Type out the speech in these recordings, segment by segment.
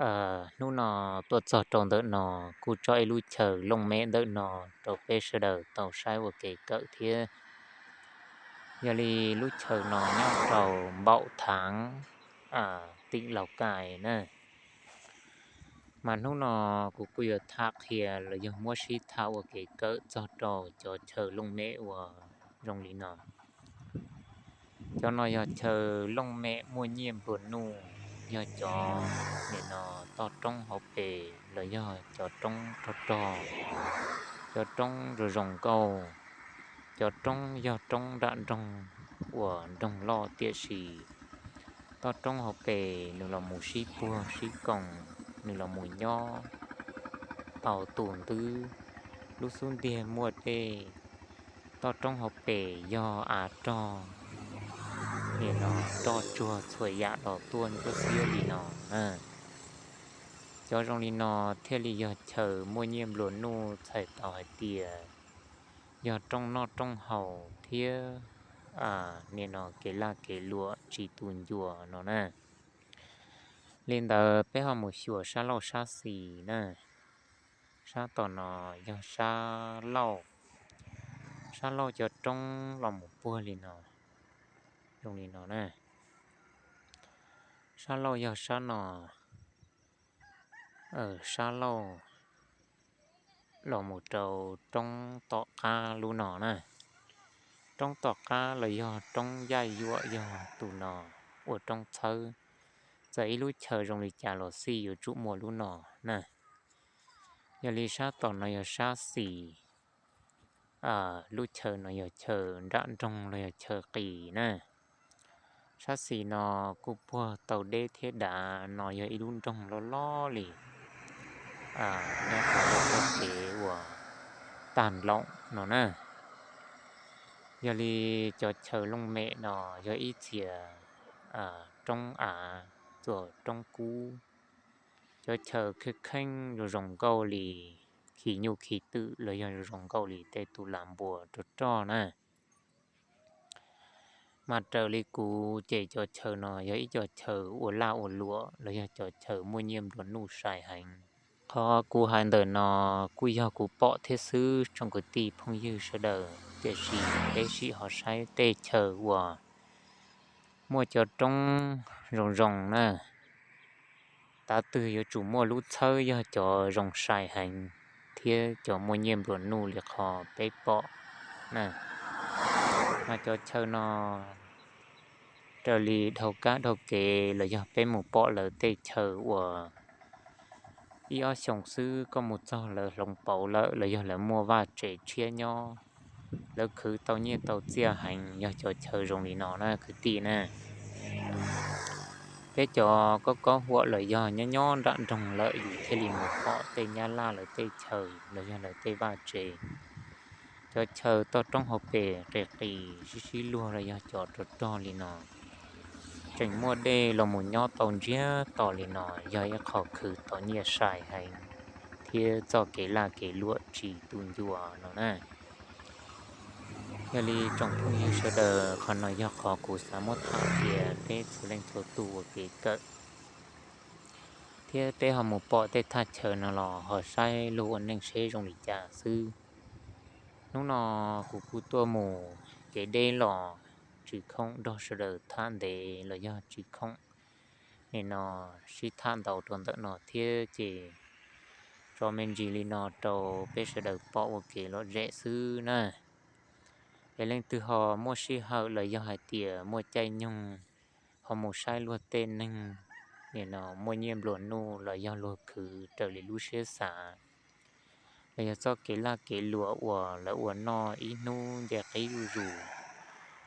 Hnub no tuaj txog rau ntawm no, kuj tso ib lub chaw looj mem ntawm no rau peb sawv daws tau saib ua kev kawm thiab. Yog li lub chaw no nyob rau npaum thaav, tim Laus Kais na. Mas hnub no kuv kuj yuav tham qhia los yog muab sib tham ua kev kawm txog rau cov chaw looj mem uas zoo li no. Cov no yog chaw looj mem muaj nyiaj nplua nuj, yog cov nim no toj roob hauv pes los yog cov roob rog rog, cov roob zoo zoo nkauj, cov roob yog roob nram nroog uas nroog loj tiam sis toj roob hauv pes nws los mus sib puag sib koom, nws los mus nyob tau tus ntwb, lub xub ntiag muaj dej, toj roob hauv pes yog av rog, nim no roj tsuag txhua yam los tuaj nruab xiab li no na. Cov zoo li no thiaj li yog chaw muaj nyiaj nplua nuj txhais tau hais tias yog rooj noj rooj haus thiab nim no kev laj kev luam tsis tu ncua no na. Li ntawd peb ho mus xyuas sab laug sab xis na. Sab tom no yog sab laug, sab laug cov roob los mus puag li no, zoo li no na. Sab laug yog sab no, sab laug los mus rau roob tom qab lub no na. Roob tom qab los yog roob yaj yuam yog tus no ua roob txhawb. Txawm ib lub chaw zoo li cas los xij yuav tsum muaj lub no na. Yog li sab tom no yog sab xis, lub chaw no yog chaw nram nroog los yog chaw qis na. Sab xis no kuj puag tau deb thiab dav no yog ib lub nroog loj loj li nyob rau txoj kev uas tag nploom no na. Yog li cov chaw looj mem no yog ib txhia roob av, txhia roob kub, cov chaw kheej kheej zoo zoo nkauj li, khi nyuj khi twm los yog zoo zoo nkauj li tej tus lam npua rog rog na. Mas raws li kuv ces cov chaw no yog ib co chaw ua laj ua luam los yog cov chaw muaj nyiaj nplua nuj sai heev. Qhov kuv hais ntawm no kuj yog kuv pom thiab xwb tsoom kwv tij phooj ywg sawv daws, tiam sis peb sim ho saib tej chaw uas muaj cov roob zoo zoo na. Tav twg yuav tsum muaj lub txhawb yog cov zoo sai heev thiab cov muaj nyiaj nplua nuj li qhov peb pom na. Mas cov chaw no raws li dhau kab dhau kev los yog peb mus pom lawv tej chaw uas ib ob xyoos xwb koj mus txog lawv hloov pauv lawm los yog lawv muaj vaj tse tshiab nyob, lawv khwv tau nyiaj tau txiaj heev yog cov chaw zoo li no na kwv tij na. Peb cov kob kob huam los yog nyob nyob nram nroog lawm yus thiaj li mus pom tej nyab laj lawv tej chaw los yog lawv tej vaj tse. Cov chaw toj roob hauv pes qis qis sib sib luag los yog cov rog rog li no, tseem muaj dej los mus nyob tau ntsiag to li no yog ib qho khwv tau nyiaj sai heev thiab txoj kev laj kev luam tsis tu ncua no na. Yog li tsoom phooj ywg sawv daws, qhov no yog qhov kuv xav muab tham qhia peb txhua leej txhua tus ua kev kawm, thiab peb ho mus pom tej thaj chaw no los ho saib luag ua neej seb zoo li cas xwb. Hnub no kuv kuj tuaj mus kev deb los tsis khoom nrog sawv daws tham ntev los yog tsis khoom nim no sib tham ntau rau ntawm no thiab ces tso me ntsis li no rau peb sawv daws pom ua kev lom zem xwb na. Es leej twg ho muaj sij hawm los yog hais tias muaj caij nyoog ho mus saib luag tej neeg nim no muaj nyiaj nplua nuj los yog luag khwv raws li lub siab xav, los yog txoj kev laj kev luam uas lawv ua noj ib hnub nce qib zuj zus,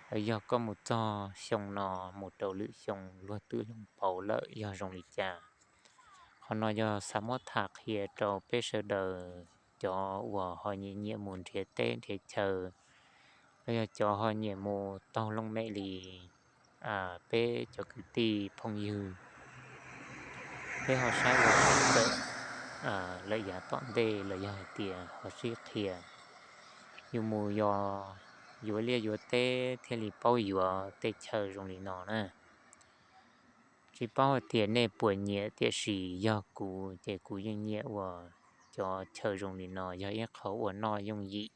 los yog koj mus txog xyoo no mus rau lwm xyoo luag twb hloov pauv lawm yog zoo li cas. Qhov no yog xav muab tham qhia rau peb sawv daws cov uas ho nyiam nyiam mus nrhiav teb nrhiav chaw, los yog cov ho nyiam mus taug looj mem li peb cov kwv tij phooj ywg, peb ho saib ua kev kawm lawm yav tom ntej los yog hais tias ho sib qhia, yus mus yos yuav liaj yuav teb thiaj li paub yuav tej chaw zoo li no na. Tsis paub hais tias nej puas nyiam, tiam sis yog kuv ces kuv yeej nyiam uas cov chaw zoo li no yog ib qho uas noj yooj yim,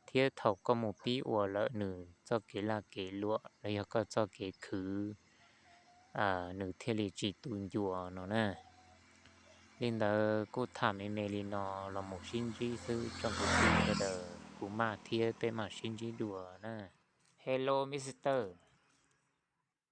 thiab thaum koj mus pib ua lawm nws txoj kev laj kev luam los yog koj txoj kev khwv nws thiaj li tsis tu ncua no na. Li ntawd kuj tham me me li no los mus sib ntsib xwb tsoom kwv tij sawv daws, kuv maj thiab peb mam sib ntsib dua na. Hello Mister,